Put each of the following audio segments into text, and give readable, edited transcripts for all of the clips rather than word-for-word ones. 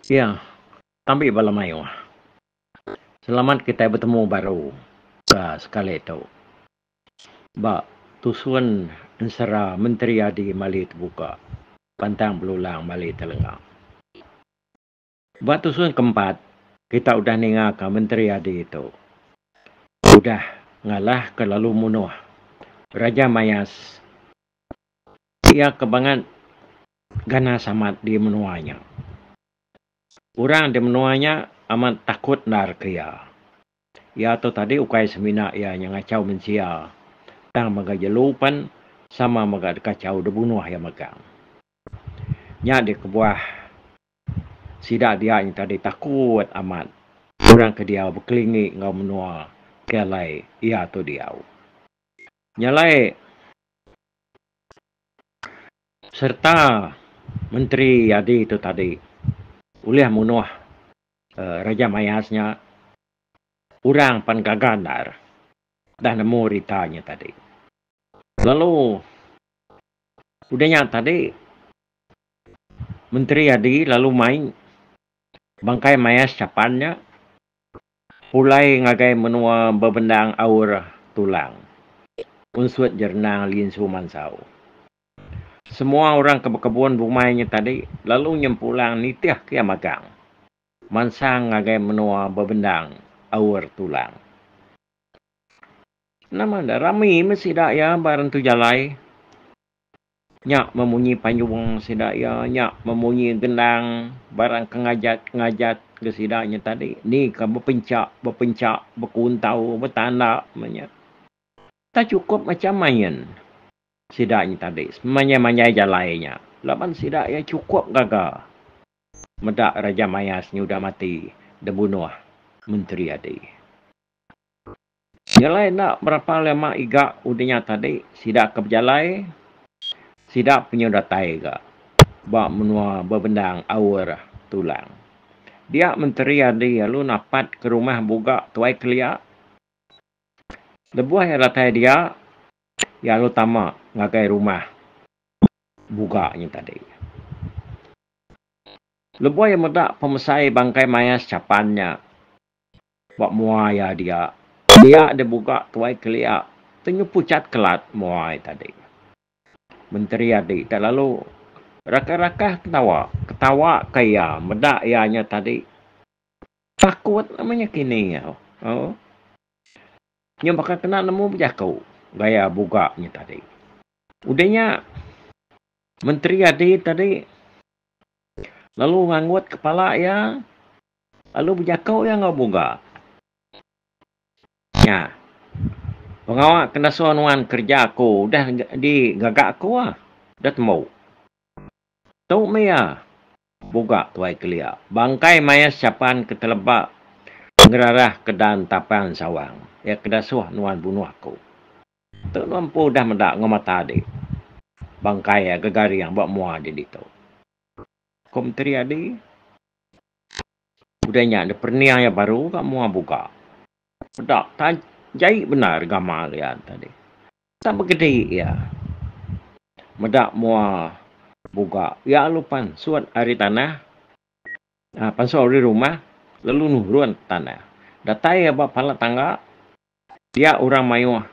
Iya, tambi bala mayuh. Selamat kitai betemu baru ka sekali tu ba tusun ensera Menteri Adi Mali Tebuka Pantang Belulang Mali Telenga. Ba tusun keempat kita udah ninga ka Menteri Adi tu udah ngalahka lalu munuh Raja Mayas iya ke bangat ganas amat di menua nya. Orang di menua nya amat takut endar ke iya. Iya tu tadi ukai semina iya nya ngachau mensia tang mega jelu pen sama mega dikachau dibunuh iya megang. Nya dih kebuah sida dia nya tadi takut amat orang ke diau bekelingi enggau menua ke alai iya tu diau. Nya alai sereta menteri adi tu tadi ulih munuh Raja Mayas nya orang pan gaga endar dah nemu rita nya tadi. Lalu udah nya tadi menteri adi lalu mai bangkai Mayas Chapan nya pulai ngagai menua bebendang aur tulang unsut jerenang linsu mansau. Semua orang ke bekebun bumai nya tadi lalu nyempulang nitih ke iya magang mansang ngagai menua bebendang aur tulang. Nama enda rami meh sida iya ba rentu jalai. Nya memunyi panjung sida iya, nya memunyi gendang barang ke ngajat-ngajat ke sida nya tadi ni ka bepencha bepencha bekuntau betanda meh nya. Tak chukup macam main. Sida nya tadi semanjai-manjai jalai nya laban sida iya chukup gaga meda Raja Mayas nya udah mati dibunuh Menteri Adi. Jalai enda berapa lama iga udah nya tadi sida ke bejalai sida penyu datai ga ba menua bebendang aur tulang. Dia Menteri Adi lalu napat ke rumah buga tuai kelia. Lebuh iya datai dia, iya lalu tama ngagai rumah buga nya tadi. Lebuh iya meda pemesai bangkai mayas chapan nya ba mua iya dia, dia deh buga tuai kelia tenyu puchat kelat mua iya tadi. Menteri adi te lalu rakah-rakah ketawa, ketawa ka iya meda iya nya tadi. Takut nama nya kini iya. Nya baka kena nemu bejaku gaya buga nya tadi. Udah nya menteri adi tadi lalu nganggut kepala iya lalu bejaku iya enggau buga. Nya pengawa ke dasuh nuan kereja aku udah digaga aku ah udah tembu. Tu meh iya. Buga tuai kelia. Bangkai mayas chapan ke teleba ngerarah ke dan tapang sawang. Iya ke dasuh nuan bunuh aku. Tu nuan empu udah meda enggau mata dik. Bangkai iya gegaring ba mua dik ditu. Ku Menteri Adi. Udah nya dep perening iya baru ga mua buga. Peda ta jai bendar gamal iya tadi. Tak begedi iya. Meda mua buga iya lalu pansut ari tanah uhh pansut ari rumah lalu nurun tanah. Datai iya ba pala tangga dia orang mayuh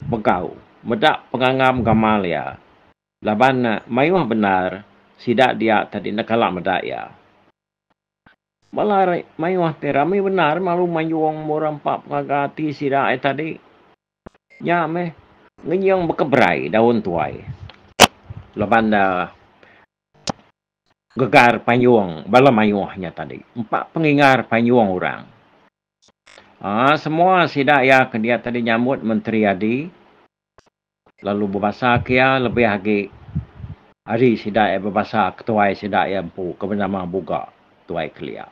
begau meda pengangam gamal iya laban ne mayuh bendar sida dia tadi enda kala meda iya. Bala mayuh ti rami bendar malu mayung murah empa pengaga ati sida iya tadi. Nya meh ngenying bekeberai daun tuai laban ne gegar payung bala mayuh nya tadi. Empa pengingar payung orang. Aaa semua sida iya ke dia tadi nyambut Menteri Adi lalu bebasa ke iya lebih agi ari sida iya bebasa ketuai sida iya empu ke benama Buga Tuai Kelia.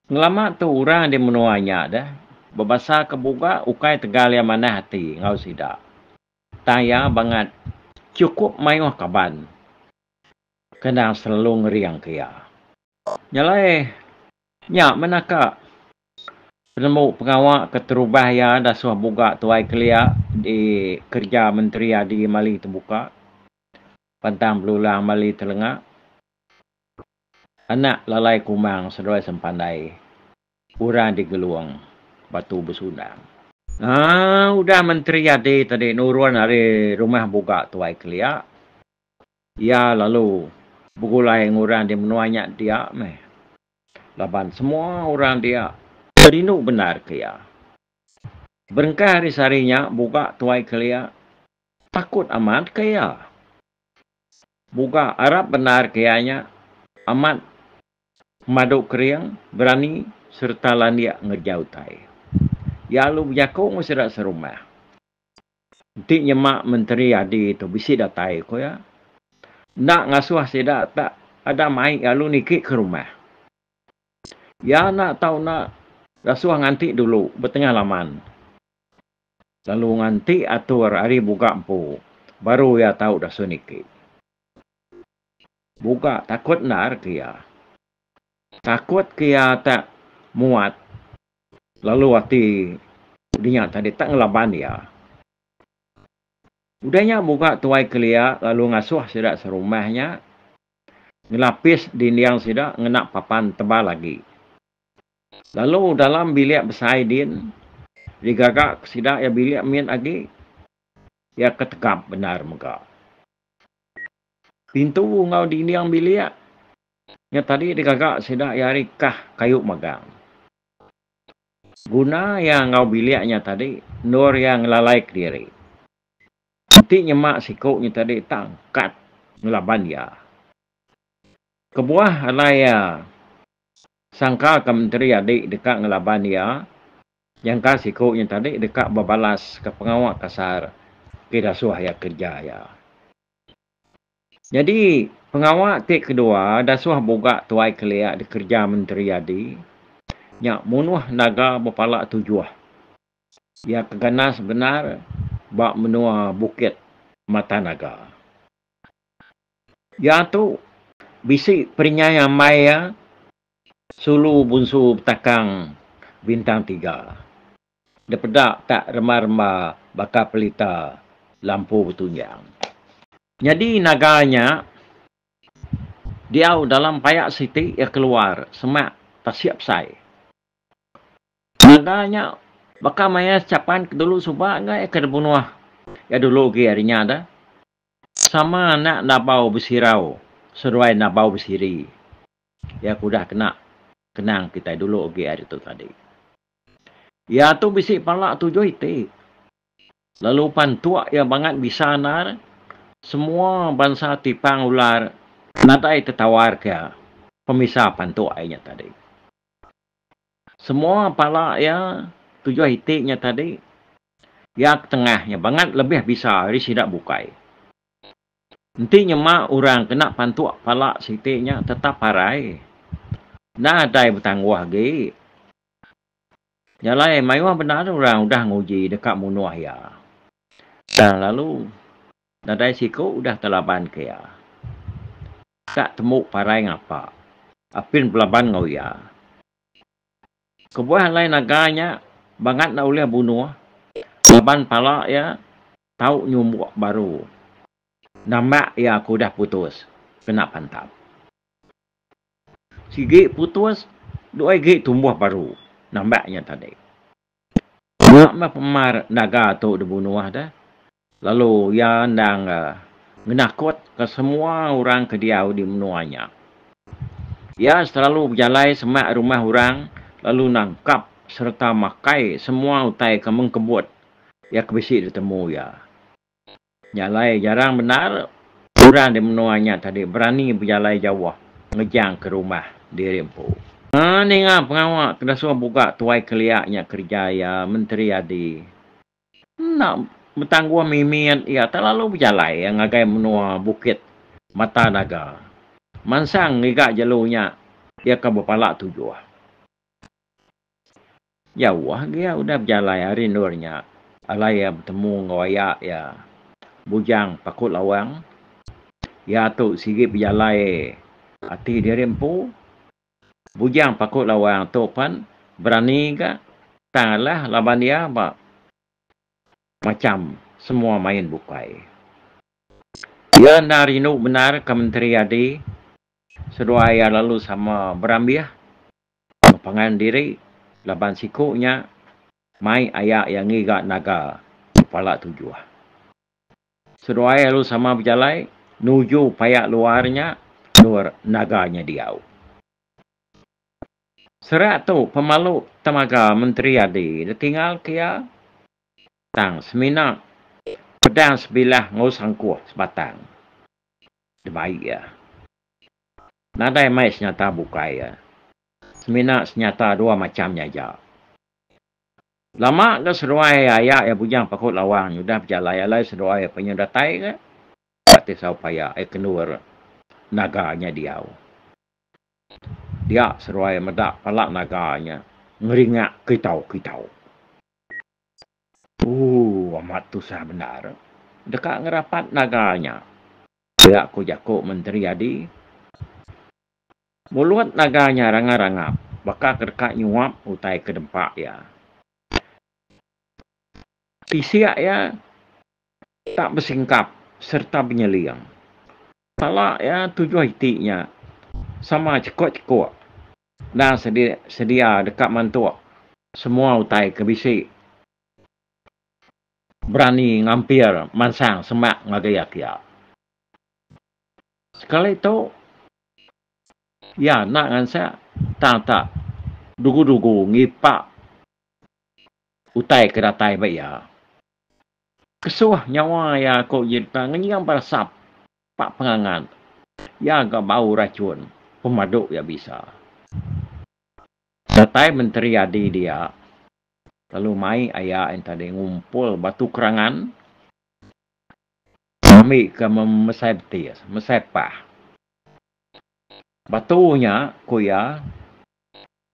Ngelama tu orang di menua nya deh bebasa ke buga ukai tegal iya manah ati enggau sida. Tang iya bangat chukup mayuh kaban ke endang selalu ngering ke iya. Nya alai nya meh naka penemu pengawa keterubah iya dasuh buga tuai kelia di kereja Menteri Adi Mali Tebuka Pantang Belulang Mali Telenga. Anak Lalai Kumang seduai Sempandai orang di Gelung Batu Besundang. Aa udah Menteri Adi tadi nurun ari rumah Buga Tuai kelia, iya lalu begulai enggau orang di menua nya dia meh laban semua orang dia rindu bendar ke iya. Berengkah ari sehari nya Buga Tuai kelia takut amat ke iya. Buga arap bendar ke iya nya amat pemadu kering, berani sereta landik ngereja utai. Iya lalu bejaku enggau sida serumah. Enti nyema Menteri Adi tu bisi datai ku iya, enda ngasuh sida tak ada mai lalu niki ke rumah. Iya enda tau enda ngasuh nganti dulu betengah laman. Lalu nganti atur ari Buga empu baru iya tau dasuh niki. Buga takut endar ke iya. Takut ke iya tak muat lalu ati dinya tadi tak ngelaban iya. Udah nya Buga tuai kelia lalu ngasuh sida serumah nya ngelapis dinding sida ngena papan tebal agi. Lalu dalam bilik besai din, digaga ke sida iya bilik mit agi, iya ke tegap bendar mega. Pintu enggau dinding bilik nya tadi digaga sida iya ari kah kayu magang. Guna iya enggau bilik nya tadi endur iya ngelalai kediri. Enti nyema siku nya tadi tangkat ngelaban iya. Kebuah alai iya Sangka ke menteri adi deka ngelaban iya, nyangka siku nya tadi deka bebalas ke pengawa kasar ti dasuh iya kereja iya. Nyadi pengawa ti kedua dasuh buga tuai kelia dikereja menteri adi nya munuh naga bepala tujuh iya ke ganas bendar ba menua Bukit Mata Naga. Iya tu bisi perinyai ambai iya sulu bunsu betakang bintang tiga. Dipeda tak remba-remba baka pelita lampu betunjang. Nyadi naga nya diau dalam paya siti iya keluar semak tasik besai. Naga nya baka maya sechapan ke dulu suba ga iya ke dibunuh iya dulu agi ari nya da. Sama anak nabau besirau seduai nabau besiri. Iya ke udah kena kenang kitai dulu agi ari tu tadi. Iya tu bisi pala tujuh iti. Lalu pantuk iya bangat bisa endar, semua bansa tipang ular nadai tetawar ke pemisa pantuk iya nya tadi. Semua pala iya tujuh iti nya tadi, iya ke tengah nya bangat lebih bisa ari sida bukai. Enti nyema orang kena pantuk pala siti nya tetap parai. Nadai betangguh agi. Nya alai mayuh bendar orang udah nguji deka munuh iya. Tang lalu nadai siku udah telaban ke iya. Tak tembu parai ngapa apin belaban enggau iya. Kebuah alai naga nya bangat enda ulih bunuh laban pala iya tau nyumbuk baru nambak iya ke udah putus kena pantap. Sigi putus dua igi tumbuh baru nambak nya tadi. Nya meh pemar naga tu dibunuh deh lalu iya endang ngenakutka semua orang ke diau di menua nya. Iya selalu bejalai semak rumah orang lalu nangkap sereta makai semua utai ke mengkebut iya ke bisi ditemu iya. Nya alai jarang bendar orang di menua nya tadi berani bejalai jauh ngejang ke rumah diri empu. Ninga pengawa ke dasuh buga tuai kelia nya kereja iya Menteri Adi enda betangguh mimit iya tak lalu bejalai iya ngagai menua Bukit Mata Naga mansang ngiga jelu nya iya ke bepala tujuh. Jauh agi iya udah bejalai ari endur nya alai iya betemu enggau aya iya Bujang Pakut Lawang. Iya tu sigi bejalai ati diri empu. Bujang Pakut Lawang tu pen berani ga tang alah laban iya ba macham semua main bukai. Iya enda rindu bendar ke Menteri Adi. Seduai iya lalu sama berambih enggau pangan diri laban siku nya mai aya iya ngiga naga kepala tujuh. Seduai lalu sama bejalai nuju paya luar nya endur naga nya diau. Serak tu pemalu temaga Menteri Adi ditinggal ke iya tang semina pedang sebilah enggau sangkuh sebatang dibai iya. Nadai mai senyata bukai iya. Semina senyata dua macham nya aja. Lama ga seduai aya iya Bujang Pakut Lawang nya udah bejalai alai seduai iya penyu datai ga ba tisau paya iya ke endur naga nya diau. Dia seduai meda pala naga nya ngeringak kitau-kitau. Ooh amat tusah bendar deka ngerapat naga nya, pia ku jaku Menteri Adi. Mulut naga nya rangap-rangap baka ke deka nyuap utai ke dempa iya. Tisik iya tak besingkap sereta benyeling. Pala iya tujuh iti nya sama chekuk-chekuk endang sedia deka mantuk semua utai ke bisi berani ngampir mansang semak ngagai iya kia. Sekali tu iya enda ngansak tang tak dugu-dugu ngipak utai ke datai ba iya. Kesuh nyawa iya ku Jerita ngenying beresap ba pengangat. Iya ga bau rachun pemadu iya bisa. Datai Menteri Adi dia lalu mai aya iya tadi ngumpul batu kerangan ngambika mesai betis, mesai pah. Batu nya ku iya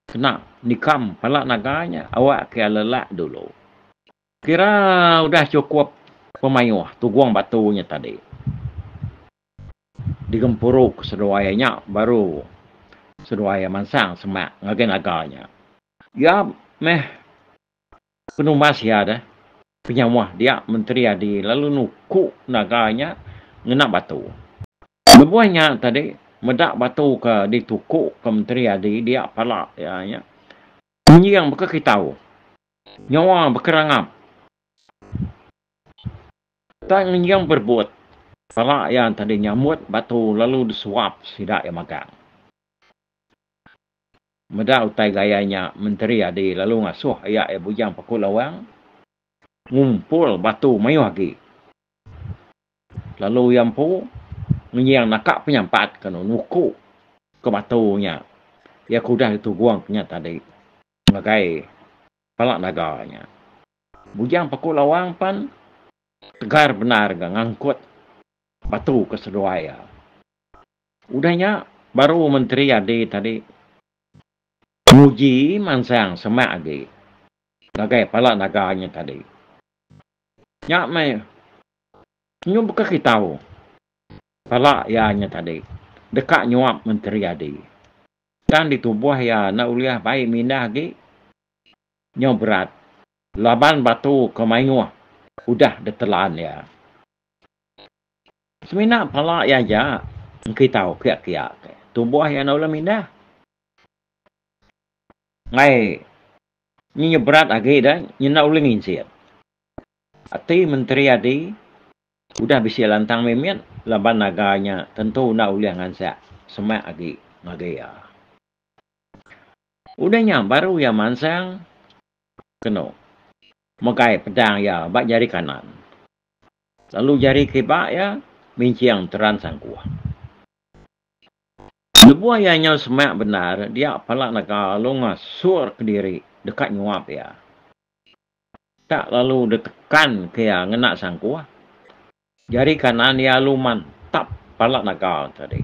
kena nikam pala naga nya awakka iya lelak dulu. Kira udah chukup pemayuh tugung batu nya tadi. Digempuru ke seduai nya baru seduai mansang semak ngagai naga nya. Iya meh penumbas iya deh penyauh dia Menteri Adi lalu nuku naga nya ngena batu. Lebuh nya tadi meda batu ke dituku ke Menteri Adi dia pala iya nya ngenjing baka kitau. Nyawa bekerangap. Tang ngenjing berebut. Pala iya tadi nyambut batu lalu disuap sida iya magang. Meda utai gaya nya Menteri Adi lalu ngasuh iya iya Bujang Paku Lawang ngumpul batu mayuh agi. Lalu iya empu ngenjing naka penyampat ke nuku ke batu nya iya ke udah ditugung ke nya tadi. Ngagai pala naga nya. Bujang Paku Lawang pan tegar bendar ga ngangkut batu ke seduai iya. Udah nya baru Menteri Adi tadi nguji mansang semak agi ngagai pala naga nya tadi. Nya meh nyu baka kitau pala iya nya tadi deka nyuap Menteri Adi. Tang ditubuh iya enda ulih bai mindah agi nyau berat laban batu ke mayuh udah ditelan iya. Semina pala iya aja engkitau kiak-kiak ke tubuh iya enda ulih mindah. Enggai nyi berat agi da nya enda ulih nginsit. Ati Menteri Adi udah bisi lantang mimit laban naga nya tentu enda ulih ngansak semak agi ngagai iya. Udah nya baru iya mansang kenu megai pedang iya ba jari kanan lalu jari kiba iya minching teran sangkuh. Lebuh iya nyau semak bendar dia pala naga lalu ngasur kediri deka nyuap iya. Tak lalu ditekan ke iya ngena sangkuh. Jari kanan iya lalu mantap pala naga tadi.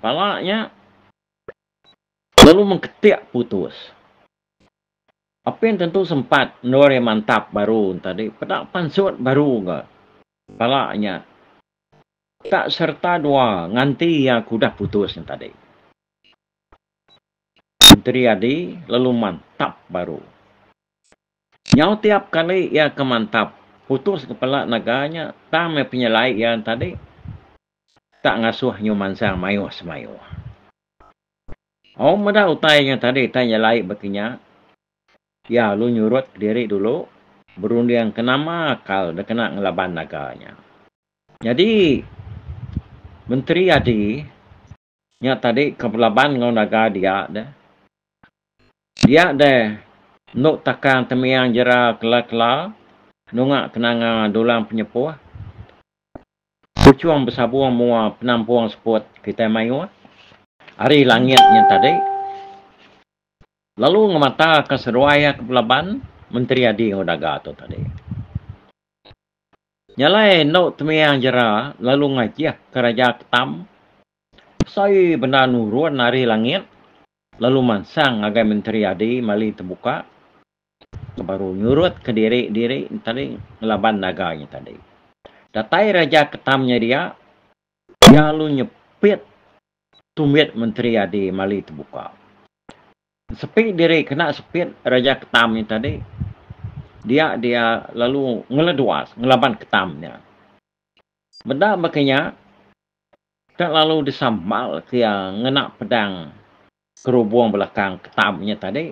Pala nya lalu mengketik putus. Apin tentu sempat endur iya mantap baru tadi peda pansut baru ga pala nya. Tak sereta dua nganti iya ke udah putus nya tadi. Menteri Adi lalu mantap baru. Nyau tiap kali iya ke mantap putus kepala naga nya tang meh penyelai iya tadi tak ngasuh nyu mansang mayuh semayuh. Au meda utai nya tadi tai nyelai baka nya. Iya lalu nyurut kediri dulu berunding ke nama akal dikena ngelaban naga nya. Nyadi Menteri Adi nya tadi ke belaban enggau naga dia deh. Dia deh endu takang temiang jera kela-kela nunga ke nanga dulang penyepuh. Puchung besabung mua penampung seput kitai mayuh ari langit nya tadi. Lalu ngemataka seduai iya ke belaban Menteri Adi enggau Daga tu tadi. Nya alai endu Temiang Jera lalu ngajihka Raja Ketam besai bendar nurun ari langit lalu mansang ngagai Menteri Adi mali tebuka ke baru nyurutka diri diri tadi ngelaban naga nya tadi. Datai Raja Ketam nya dia, iya lalu nyepit Tumbit Menteri Adi mali tebuka. Sepi diri kena sepit Raja Ketam nya tadi, dia dia lalu ngeleduas ngelaban Ketam nya. Meda baka nya, ka lalu disambal ke iya ngena pedang kerubung belakang Ketam nya tadi,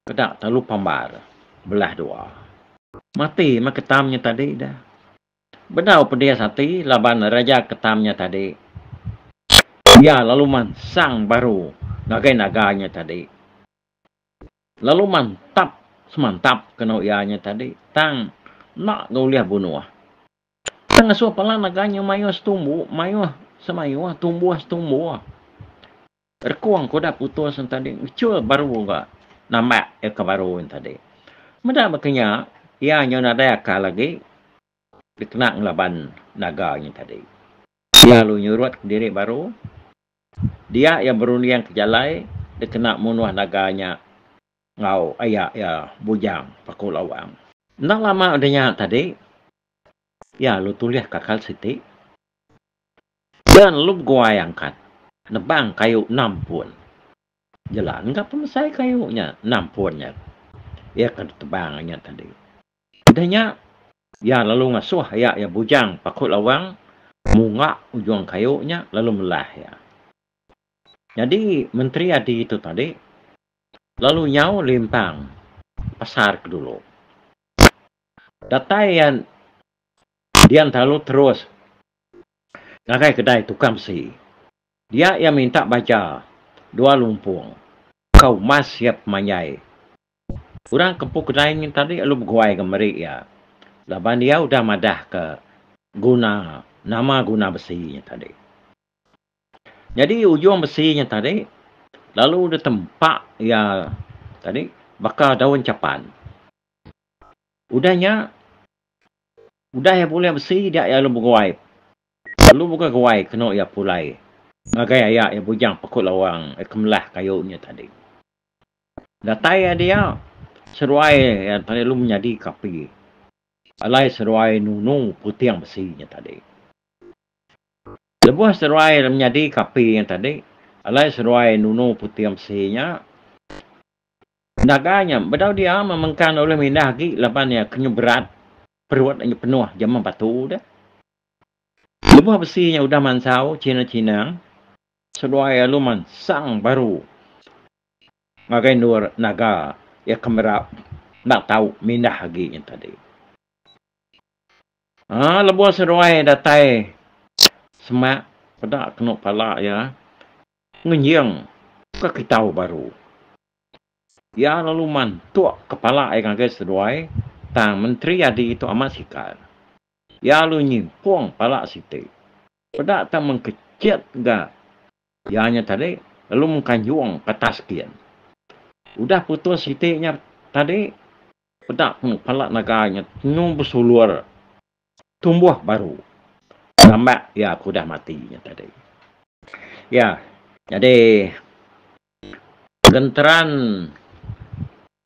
peda telalu pambar belah dua. Mati meh Ketam nya tadi dah. Bedau pedis ati laban Raja Ketam nya tadi. Iya lalu mansang baru ngagai naga nya tadi. Lalu mantap semantap kenu iya nya tadi tang enda ga ulih bunuh. Tang ngasuh pala naga nya mayuh setumbu mayuh semayuh tumbuh setumbuh. Rekung ke udah putus nya tadi ngechul baru ga nambak iya ke baru nya tadi. Meda baka nya iya nyau nadai akal agi. Dikena ngelaban naga nya tadi. Iya lalu nyurut kediri baru. Dia iya berunding ke jalai dikena munuh naga nya enggau aya iya Bujang Paku Lawang. Enda lama udah nya tadi, iya lalu tulih kakal siti. Iya lalu beguai angkat nebang kayu enam pun. Jelan ga pemesai kayu nya enam pun nya. Iya ke ditebang nya tadi. Udah nya, iya lalu ngasuh aya iya Bujang Paku Lawang munga ujung kayu nya lalu melah iya. Nyadi Menteri Adi tu tadi lalu nyau limpang pasar ke dulu. Datai iya dian lalu terus ngagai kedai tukang besi. Dia iya minta baja dua lumpung ka umas iya pemanjai. Orang ke empu kedai nyin tadi lalu beguai ga meri iya laban iya udah madah ke guna nama guna besi nya tadi. Nyadi ujung besi nya tadi lalu ditempa iya tadi baka daun chapan. Udah nya udah iya bulih besi dia iya lalu beguai lalu bukai guai kenu iya pulai ngagai aya iya Bujang Pekut Lawang ke melah kayu nya tadi. Datai iya dia, seduai iya tadi lalu menyadi ke api. Alai seduai nunu puting besi nya tadi. Lebuh seduai menyadi ke api nya tadi, alai seduai nunu puting besi nya, naga nya bedau dia mengkang enda ulih mindah agi laban iya ke nyeberat perut iya penuh jemah batu deh. Lebuh besi nya udah mansau chinang-chinang, seduai lalu mansang baru. Ngagai endur naga iya ke merap enda tau mindah agi nya tadi. Aa lebuh seduai datai semak peda kenu pala iya ngenjing ke kitau baru. Iya lalu mantuk kepala iya ngagai seduai tang menteri adi tu amat sikar. Iya lalu nyimpung pala siti. Peda tang mengkechit ga Iya nya tadi lalu mengkanjung ke atas kin. Udah putus siti nya tadi peda pala naga nya tenu besulur tumbuh baru nambak iya ke udah mati nya tadi. Iya nyadi genteran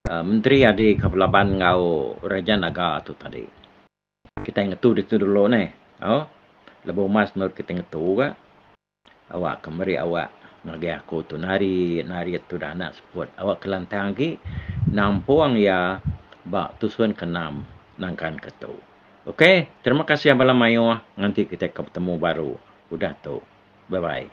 menteri adi ke belaban enggau Raja Naga tu tadi. Kitai ngetu ditu dulu neh. Au lebuh umas endur kitai ngetu ka. Awak ke meri awak ngagai aku tu nari narit tudah anak seput awak ke lantang agi nampung iya ba tusun ke enam nangkan ke tu. Ok terima kasih bala mayuh nganti kitai ke betemu baru udah tu. Bye bye.